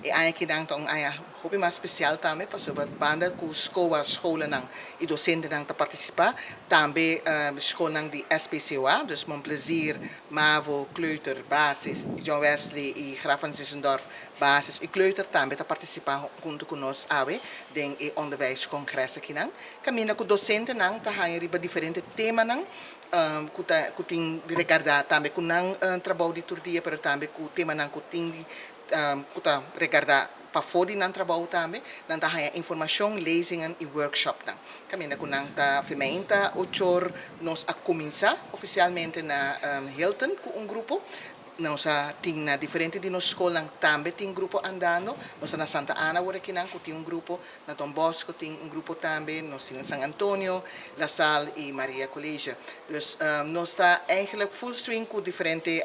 E aña akinan ta un aña hopi mas spesial tambe, pasobra banda ku SKOA, skolnan i dosentenan ta partisipá, tambe skolnan di SPCOA, dus Mon Plaisir, MAVO, kleuter, basis, John Wesley i Graf van Zinzendorf, basis i kleuter tambe ta partisipá huntu ku nos awe den e onderwijscongres akinan. Kaminda ku dosentenan ta haña riba diferente temanan ku tin di regardá tambe ku nan trabou di tur dia, pero tambe ku temanan ku ta regardá pafó di nan trabou tambe. Nan ta haña informashon, lezingen i workshopnan. Kaminda ku nan ta firmeinta 8'or nos a kuminsá ofisialmente na Hilton ku un grupo. Nos tin na diferente di nos skolnan tambe tin grupo andando. Nos na Santa Ana awor akinan ku tin un grupo, na Don Bosco tin un grupo tambe, nos tin na San Antonio, La Salle i Maria College. Dus nos ta eigenlijk full swing ku diferente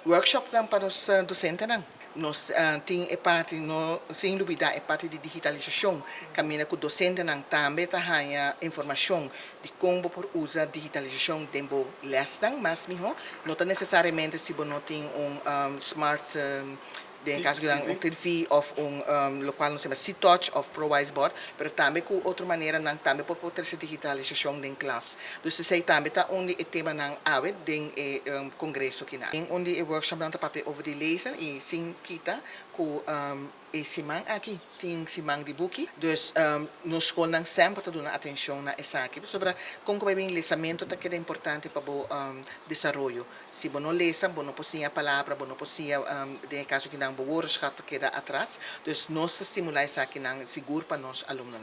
workshopnan pa nos dosentenan. Nos tin e parti, no sin lubidá e parti di digitalisashon, kaminda ku dosentenan tambe ta haña informashon di kon bo por usa digitalisashon den bo lesnan mas mihó. No ta nesesariamente si bo no tin un smart, den kaso un TV òf un lokual nos yama C-Touch òf ProWise Board, pero tambe ku otro maneranan tambe por trese digitalisashon den klas. Dus esei tambe ta un di e temanan awe den e kongreso akinan. Un di e workshopnan ta papia over di lezen i sin kita ku e siman aki tin siman di buki. Dus nos skolnan semper ta duna atenshon na esaki. Pasobra kon ku bai bin, lesamentu ta keda importante pa bo desaroyo. Si bo no lesa, bo no por siña palabra, bo no por siña, den e kaso akinan bo woordenschat ta keda atras. Dus nos ta stimulá esakinan sigur pa nos alumnonan.